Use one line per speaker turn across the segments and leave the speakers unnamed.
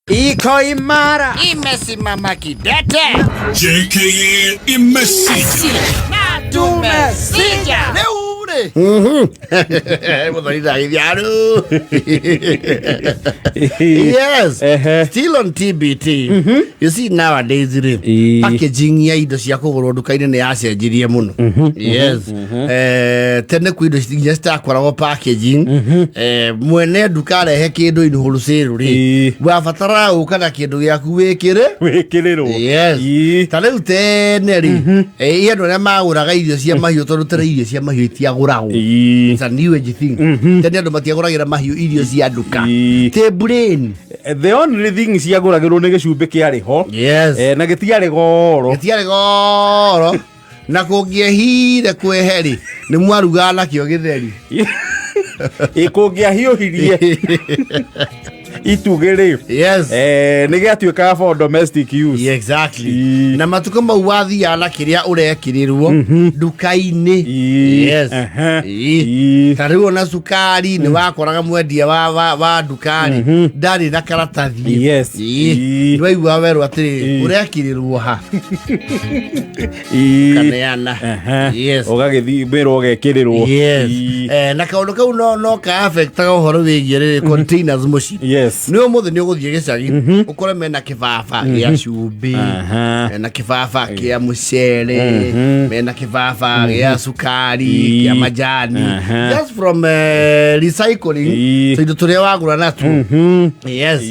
Iko imara,
Imesimama kidete.
JKA imesija.
Na tumesija.
Rĩu rĩ mũthoni ndagĩthiaru. Yes.
Ehe.
Still on TBT. You see, nowadays rĩ, packaging ya indo cia kũgũrwo nduka-inĩ nĩ yacenjirie mũno. Yes. Tene kwĩ indo nginya citakoragwo packaging. Mwene nduka arehe kĩndũ in wholesale rĩ, wabatara gũka na kĩndũ gĩaku wĩkĩre.
Wĩkĩrĩrwo.
Yes. Ta rĩu tene rĩ, andũ arĩa magũraga irio cia mahiũ, tondũ tene irio cia mahiũ itiagũragwo. It's a new age thing. Tene andũ matiagũragĩra mahiũ irio cia nduka. Tĩmburĩni.
The only thing ciagũragĩrwo nĩ gĩcumbĩ kĩarĩ ho.
Yes.
Na gĩtiarĩ goro.
Gĩtiarĩ goro, na kũngĩehire kweheri nĩ mwarugaga nakĩo gĩtheri.
Ĩ, kũngĩahiũhirie itugĩ rĩ, nĩ gĩatuĩkaga for domestic use.
Yeah, exactly.
Ii.
Na matukũ mau wathiaga na kĩrĩa ũrekĩrĩrwo nduka-inĩ. Yes. Ii. Ta rĩu ona cukari nĩ wakoraga mwendia wa ndukari ndarĩ na karatathi. Nĩ waigua werwo atĩrĩrĩ, ũrekĩrĩrwo ha? Kaneana. Yes.
Ũgagĩthiĩ mbĩrwo ũgekĩrĩrwo.
Yes. Na kaũndũ kau no ka affectaga ũhoro wĩgiĩ rĩrĩ containers mũciĩ. Nĩ ũmũthĩ nĩ ũgũthiĩ gĩcagi ũkore mena kĩbaba gĩa cumbĩ, mena kĩbaba kĩa mũcere, mena kĩbaba gĩa cukari, kĩa majani, just from recycling tũindo tũrĩa wagũra natuo. Yes.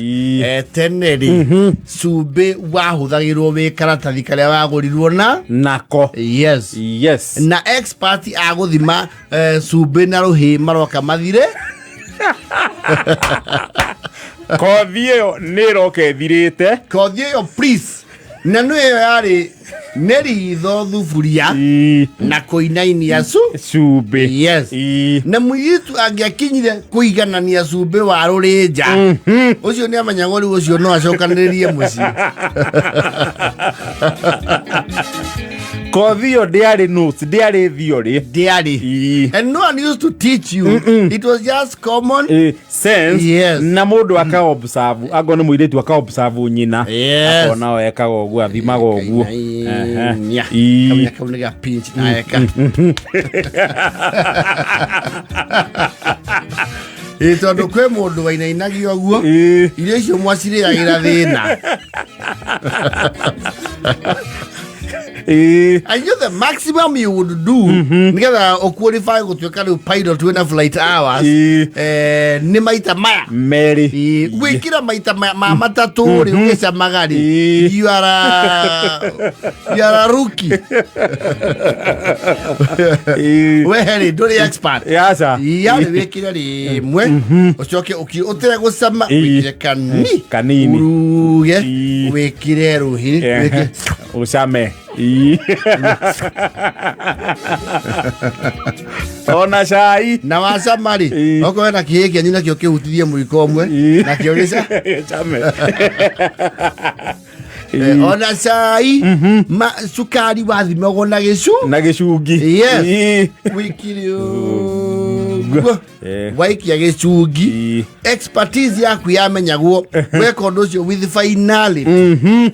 Tene rĩ, cumbĩ wahũthagĩrwo wĩ karatathi karĩa wagũrirwo na
nako.
Yes. Na expert a gũthima cumbĩ na rũhĩ maroka mathire.
Kothi ĩyo nĩ ĩroka ĩthirĩte.
Kothi ĩyo, please, na nĩ ĩyo yarĩ nĩ ritho, thuburia na kũinainia cu
cumbĩ.
Yes. Na mũirĩtu angĩakinyire kũiganania cumbĩ wa rũrĩnja ũcio, nĩ amenyagwo rĩu ũcio no acokanĩrĩrie mũciĩ.
Kothi ĩyo ndĩarĩ notes, ndĩarĩ theory.
Ndĩarĩ. And no one used to teach you. It was just common
Sense.
Yes.
Na mũndũ aka observe, angorwo nĩ mũirĩtu, aka observe nyina, akona o ekaga ũguo, athimaga ũguo.
Kainainia. Kamenya kau nĩ ga pinch na eka. Ĩ, tondũ kwĩ mũndũ wainainagio ũguo, irio icio mwacirĩagĩra thĩna. I knew the maximum you would do nĩgetha ũqualify gũtuĩka rĩu pilot wĩna flight hours, nĩ maita maya
merĩ.
Gwĩkĩra maita ma matatũ rĩ, ũgĩcamaga rĩ, you are a rookie. We rĩ, ndũrĩ expert.
Aca.
Yarĩ wĩkĩre rĩmwe, ũcoke ũtige gũcama, wĩkĩre kani
Kanini.
uruge, wĩkĩre rũhĩ, wĩkĩre
Ũcame. Ona cai.
Na wacama rĩ, okorwo hena kĩhĩ kĩanyu nakĩo kĩhutithie mũiko ũmwe, nakĩo gĩca
Came.
Ona cai ma cukari wathimagwo na gĩcu
Na gĩcungi.
Yes. Wĩkire ũguo, waikia gĩcungi, expertise yaku yamenyagwo weka ũndũ ũcio with finality.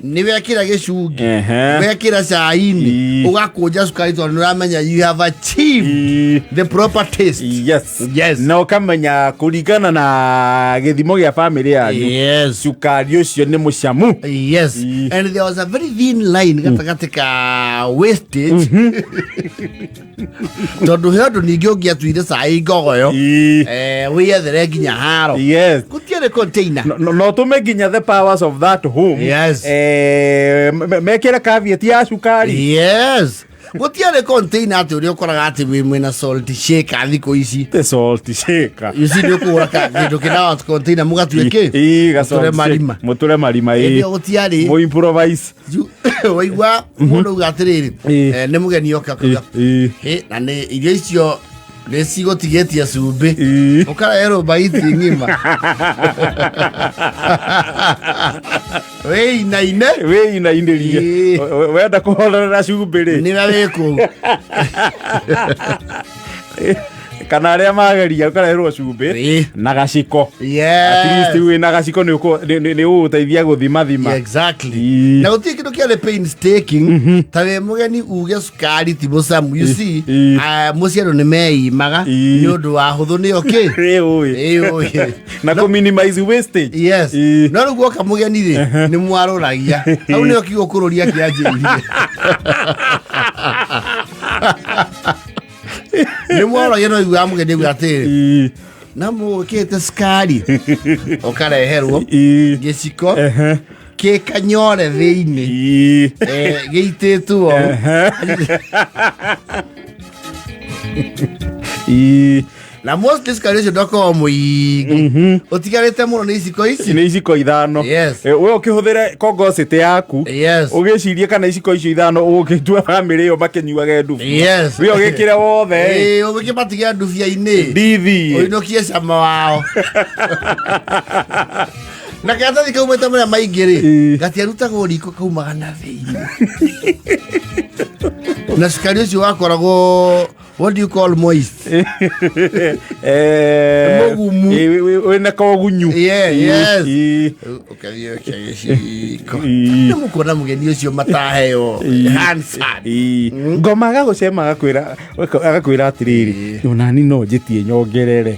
Nĩ wekĩra gĩcungi, wekĩra cai-inĩ, ũgakũnja cukari tondũ nĩ ũramenya you have achieved the proper taste. Yes.
Na ũkamenya kũringana na gĩthimo gĩa bamĩrĩ yanyu, cukari ũcio nĩ mũcamu.
Yes. And there was a very thin line gatagatĩ ka wastage, tondũ he ũndũ ningĩ ũngĩatuire cai ngogoyo, wĩyethere nginya haro. Gũtiarĩ container.
No tũme nginya the powers of that home mekĩre caveat ya cukari.
Yes, gũtiarĩ container atĩ ũrĩa ũkoraga atĩ wĩ mwĩna salt shaker thikũ ici.
The salt shaker.
You see, nĩ ũkũgũra kĩndũ kĩna container mũgatue kĩ
Ii, ga
Mũtũre
salt shaker.
marima.
Mũtũre marima.
Hĩndĩ ĩyo gũtiarĩ.
Mũ improvise.
Waigua mũndũ auga atĩrĩrĩ, nĩ mũgeni oka, akauga, "Hĩ, na nĩ irio icio nĩ cigũtigĩtie cumbĩ," ũkarerwo baiti ng'ima wĩinaine.
Wĩinainĩrie. Wenda kũhorerera cumbĩ rĩ,
nĩwe wĩ kũu.
Kana arĩa mageria ũkareherwo cumbĩ
Ĩĩ.
na gaciko.
Yes.
At least wĩna gaciko nĩ nĩ ũgũteithia gũthimathima.
Yeah, exactly.
Ĩĩ.
Na gũtirĩ kĩndũ kĩarĩ painstaking ta wĩ mũgeni uge cukari ti mũcamu, you see.
Ĩĩ.
Ah, mũciĩ andũ nĩ meimaga
Ĩĩ.
nĩ ũndũ wa hũthũ nĩyo kĩ.
Ĩĩ, ũĩ.
Ĩĩ, ũĩ.
Na kũ minimize wastage.
Yes.
Ĩĩ.
No rĩu guoka mũgeni rĩ, nĩ mwarũragia hau nĩyo kiugo kũrũria kĩanjĩrĩirie. Nĩ mwarũragia no iguaga mũgeni auga atĩrĩrĩ,
Ĩĩ.
na mũgũkĩte cukari, ũkareherwo
Ĩĩ.
gĩciko
Ehe.
kĩ kanyore thĩinĩ.
Ĩĩ.
Eh, gĩitĩtwo.
Ĩĩ.
Na mostly cukari ũcio ndwakoragwo mũingĩ, ũtigarĩte mũno nĩ iciko ici.
Nĩ iciko 5.
Yes.
Eh, we ũkĩhũthĩre kongocĩtĩ yaku,
Yes.
ũgĩcirie kana iciko icio 5 ũgũkĩtua bamĩrĩ ĩyo makĩnyuage ndubu.
Yes.
We ũgĩkĩre wothe.
Ĩĩ, ũgĩkĩmatigia ndubia-inĩ,
Ndithi.
ũinũkie cama wao na karatathi kau maita marĩa maingĩ rĩ,
Ĩĩ.
gatiarutagwo riko, kaumaga na thĩinĩ, na cukari ũcio wakoragwo, what do you call moist?
Eh,
Mũgumu.
ĩ, wĩna kogunyu.
Yeah,
Ĩ,
yes.
ĩ.
Ũkathiĩ ũkia gĩciko.
Ĩĩ.
Nĩ mũkuona mũgeni ũcio mataheo Hansard.
Ĩ. Ngoma agagũcema, agakwĩra atĩrĩrĩ, onani no njĩtie nyongerere.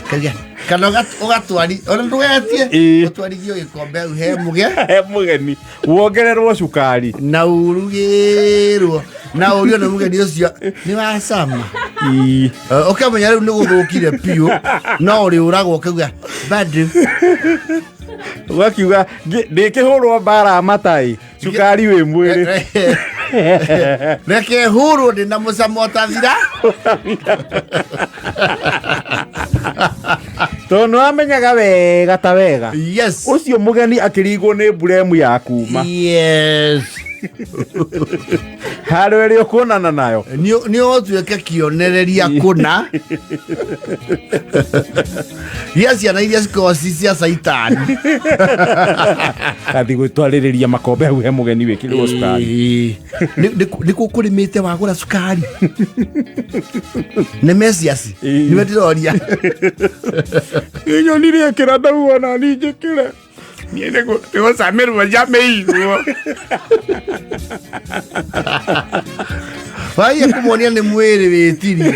Kauga, kana ũgatwari ona ndũgetie,
Ĩĩ.
ũtwarithio gĩkombe hau he mũge
He mũgeni wongererwo cukari.
Na urugĩrwo na ũrio nĩ mũgeni ũcio nĩ wacama.
Ĩ.
Eh, ũkamenya rĩu nĩ gũthũkire biũ, no ũrĩũragwo ũkauga bado.
Ũgakiuga, "Ndĩkĩhũrwo mbara matai, cukari wĩ mwĩrĩ."
Reke hurwo ndĩ na mũcamo ũtathira.
Tondũ nĩwamenyaga wega ta wega
Yes.
ũcio mũgeni akĩringwo nĩ mburemu ya kuma.
Yes.
Harĩa ĩrĩa ũkuonana nayo.
Nĩ ũtuĩke kĩonereria kũna gĩa ciana iria cikoragwo ci cia caitani.
Gathi gwĩtwarĩrĩria makombe hau he mũgeni wĩkĩrĩrwo cukari.
Ĩĩ. Nĩ kũ kũrĩmĩte wagũra cukari nĩ meciaci.
Ĩĩ.
Nĩwe ndĩroria.
Nyoni rĩekĩra ndauga nani njĩkĩre.
Niĩ nĩgũcamĩrwo njamĩirwo.
Waiye kũmonia nĩ mwĩrĩ wĩtirie.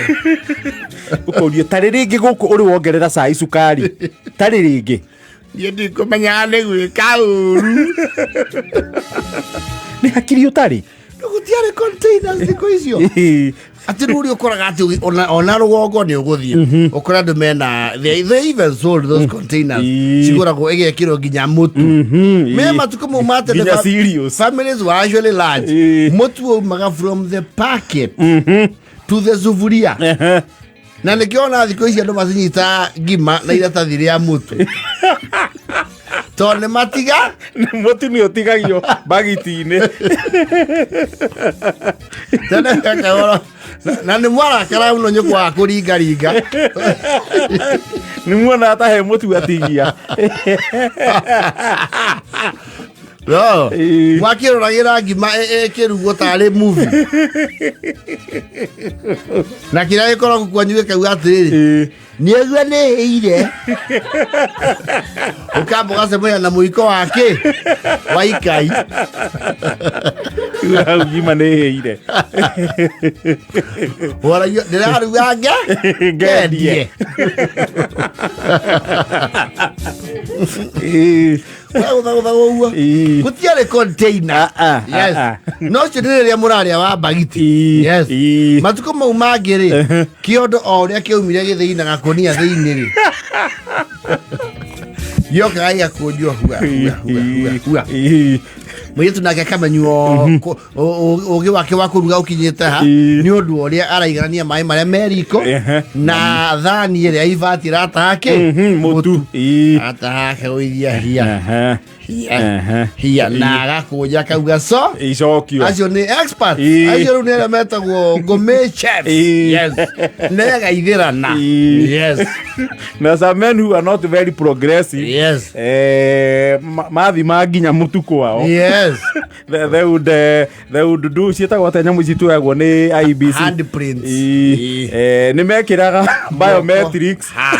Ũkorio tarĩ rĩngĩ gũkũ ũrĩ wongerera cai cukari tarĩ rĩngĩ.
Niĩ ndikũmenyaga nĩ gwĩka ũru.
Nĩ hakiri ũtarĩ.
Gũtiarĩ containers thikũ icio, atĩ rĩu ũrĩa ũkoraga atĩ ona rũgongo nĩ ũgũthiĩ ũkora andũ mena, they even sold those containers.
Ĩĩ.
Cigũragwo ĩgekĩrwo nginya mũtu. Me matukũ mau ma tene,
Nginya cereals.
families were actually large.
Ĩĩ.
Mũtu waumaga from the packet to the sufuria, na nĩkĩo ona thikũ ici andũ macinyita ngima na iratathi rĩa mũtu tondũ nĩ matiga.
Mũtu nĩ ũtigagio bagiti-inĩ.
Tene wekagwo na nĩ mwarakara mũno nyũkwa wa kũringaringa.
Nĩ muonaga ta he mũtu atigia.
No.
Ĩĩ.
Mwakĩroragĩra ngima ĩkĩrugwo tarĩ movie, na kĩrĩa gĩkoragwo kwanyu gĩkauga atĩrĩrĩ,
Ĩĩ.
nĩguo nĩ ĩire, ũkamba ũgacemania na mũiko wake wa ikai.
Hau ngima nĩ ĩhĩire.
Waragio ndĩraruga nge
Ngendie. Ĩĩ.
Gũthagũthaga ũguo.
Ĩĩ.
Gũtiarĩ container.
Ah, ah,
Yes.
ah, ah.
No ũcio nĩ rĩrĩa mũrarĩa wa mbagiti.
Ĩĩ.
Yes.
Ĩĩ.
Matukũ mau mangĩ rĩ, kĩondo o ũrĩa kĩaumire gĩthĩi na gakũnia thĩinĩ rĩ, gĩokaga gĩgakũnjwo hua hua hua hua hua.
Ĩĩ.
Mũirĩtu nake akamenywo ũgĩ wake wa kũruga ũkinyĩte ha,
Ĩĩ.
nĩ ũndũ wa ũrĩa araiganania maĩ marĩa me riko na thani ĩrĩa ibati ĩrataha kĩ.
Mũtu. Ĩĩ.
Ataha akagũithia hia hia hia na agakũnja akauga so.
Icokio.
Acio nĩ experts.
Ĩĩ.
Acio rĩu nĩ arĩa metagwo gourmet chefs.
Ĩĩ.
Yes, nĩagaithĩrana.
Ĩĩ.
Yes.
Na some men who are not very progressive,
Yes.
mathima nginya mũtu kwao.
Yes.
They would do ciĩtagwo atĩa nyamũ ici tuoyagwo nĩ IEBC?
Handprints.
Ĩĩ.
Ĩĩ.
Nĩ mekĩraga biometrics.
Ha.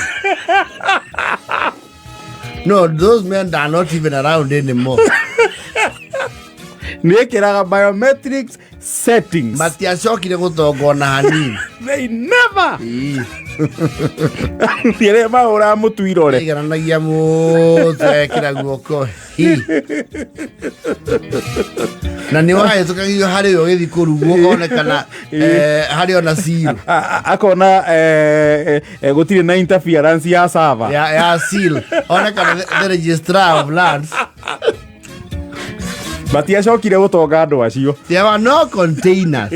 No, those men are not even around anymore.
Nĩ ĩkĩraga biometrics settings.
Matiacokire gũtonga ona hanini.
They never.
Ĩĩ.
Rĩrĩa mahũraga mũtu irore.
Aigananagia mũtwe ekĩra guoko. Hi. Na nĩ wahĩtũkagio harĩ we ũgĩthiĩ kũrugwo ũkonekana harĩ ona seal.
Akona gũtirĩ na interference ya server.
Ya seal. Onekana the registrar of lands.
Matiacokire gũtonga andũ acio.
There were no containers.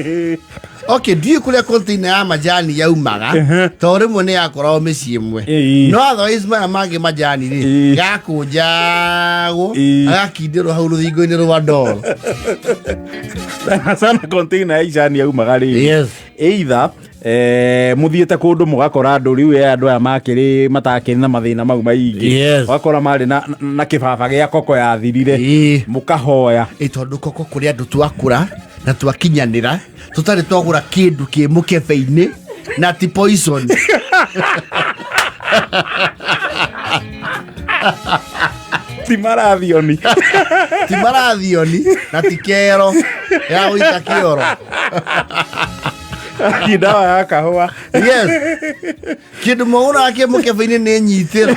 Okay, ndiũĩ kũrĩa container ya majani yaumaga tondũ rĩmwe nĩ yakoragwo mĩciĩ ĩmwe. No otherwise maya mangĩ majani rĩ gakũnjagwo agakindĩrwo hau rũthingo-inĩ rwa ndoro.
Sana sana container ya icani yaumaga rĩ either muthiĩte kũndũ mũgakora andũ rĩu andũ aya makĩrĩ matakĩrĩ na mathĩna mau maingĩ. Ũgakora marĩ na kĩbaba gĩa koko yathirire. Mũkahoya.
Ĩ tondũ koko kũrĩ andũ twakũra na twakinyanĩra tũtarĩ twagũra kĩndũ kĩ mũkebe-inĩ na ti poison.
Ti marathioni.
Ti marathioni na ti kero ya gũita kĩoro.
Ti ndawa ya kahũa.
Yes. Kĩndũ mũgũraga kĩ mũkebe-inĩ nĩ nyitĩra.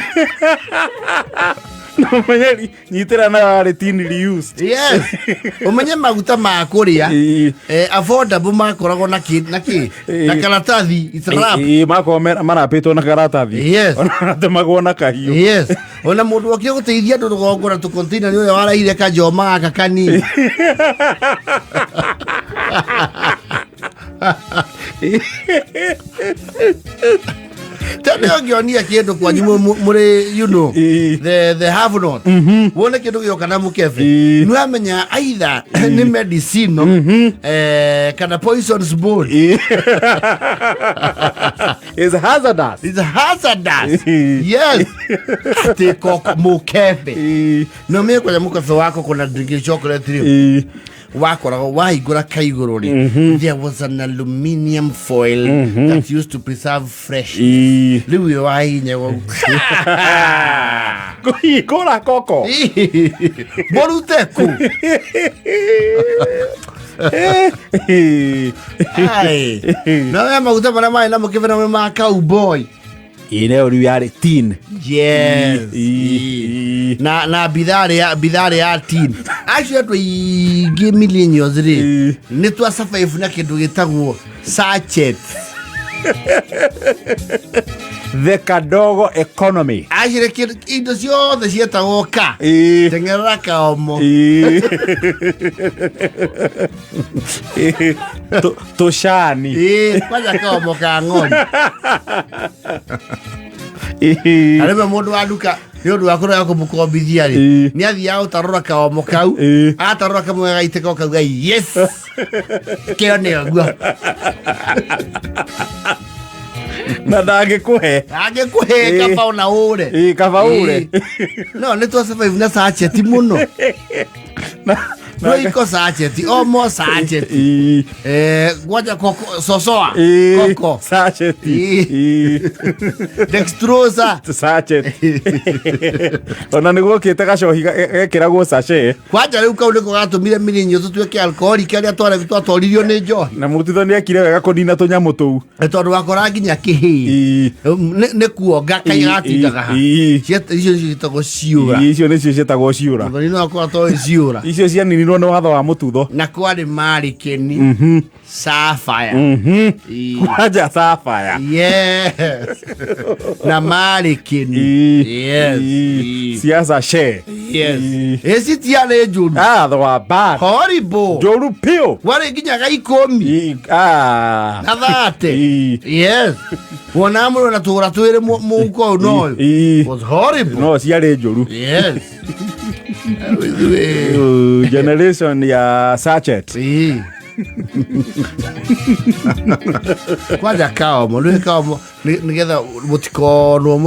No ũmenye nyitĩra nayo yarĩ tin reused.
Yes. Ũmenye maguta ma kũrĩa affordable makoragwo na kĩ na kĩ na karatathi, it's wrap.
Makoragwo marapĩtwo na karatathi.
Yes.
Ona matemagwo na kahiũ.
Yes. Ona mũndũ okire gũteithia andũ rũgongo na tũcontainer nĩ ũrĩa waraire kajoma gaka kanini. Tondũ ũngĩonia kĩndũ kwanyu mũrĩ you know the have not wone kĩndũ gĩoka na mũkebe nĩ wamenya either nĩ medicine kana poison spoon.
Is hazardous.
It's hazardous. Yes. Atĩ koko mũkebe. No mĩ kwanja mũkebe wako kuna drinking chocolate rĩ wakoragwo wahingũra kaigũrũ rĩ, there was an aluminium foil that used to preserve fresh. Rĩu ĩyo wahihinya
Kũhingũra koko.
Mũrute kũ? Ai. No ya maguta marĩa marĩ na mũkebe na ma cowboy.
Ĩrĩa rĩu yarĩ tin.
Yes. Na bitharĩ ya tin. Acio andũ aingĩ millennials rĩ nĩ twa survive na kĩndũ gĩtagwo sachet.
The kadogo economy.
Acio kĩndũ indo ciothe cietagwo ka teng'erera kaomo.
Tũcani.
Kwanja kaomo ka ng'ori. Na rĩmwe mũndũ wa nduka nĩ ũndũ wa kũrega kũmũkombithia rĩ nĩ athiaga gũtarũra kaomo kau. Atarũra kamwe gagaitĩka ũkauga yes kĩo nĩ ũguo.
Na ndangĩkũhe.
Angĩkũhe kaba ona ũre.
Kaba ũre.
No nĩ twa survive na sachet mũno. Royco sachet, omo sachet. Kwanja koko sosoa koko
Sachet.
Dextrosa.
Sachet. Ona nĩ gwokĩte gacohi gekĩragwo sachet.
Kwanja rĩu kau nĩko gatũmire mirinyo tũtuĩke alcoholic arĩa twatoririo nĩ njohi.
Na mũtitho nĩ ekire wega kũnina tũnyamũ tũu.
Nĩ tondũ wakora nginya kĩhĩ nĩ kuonga kai gatindaga ha. Icio nĩcio ciĩtagwo ciũra.
Icio nĩcio ciĩtagwo ciũra.
Mũthoni no akorwo atoĩ ciũra.
Icio cianinirwo nĩ watho wa mũtutho.
Na kwarĩ marikeni sapphire.
Kwanja sapphire.
Yes. Na marikeni. Yes.
Cia sachet.
Yes. Ĩci tiarĩ njũru.
Ah, they were bad.
Horrible.
Njũru piũ.
Warĩ nginya ga ikũmi. Na 30. Yes. Wona mũndũ na tũgũra twĩrĩ mũhuko ũyũ no ũyũ. Was horrible.
No ciarĩ njũru.
Yes.
Generation ya sachet.
Kwanja kaomo, nĩ kaomo nĩgetha mũtikonwo.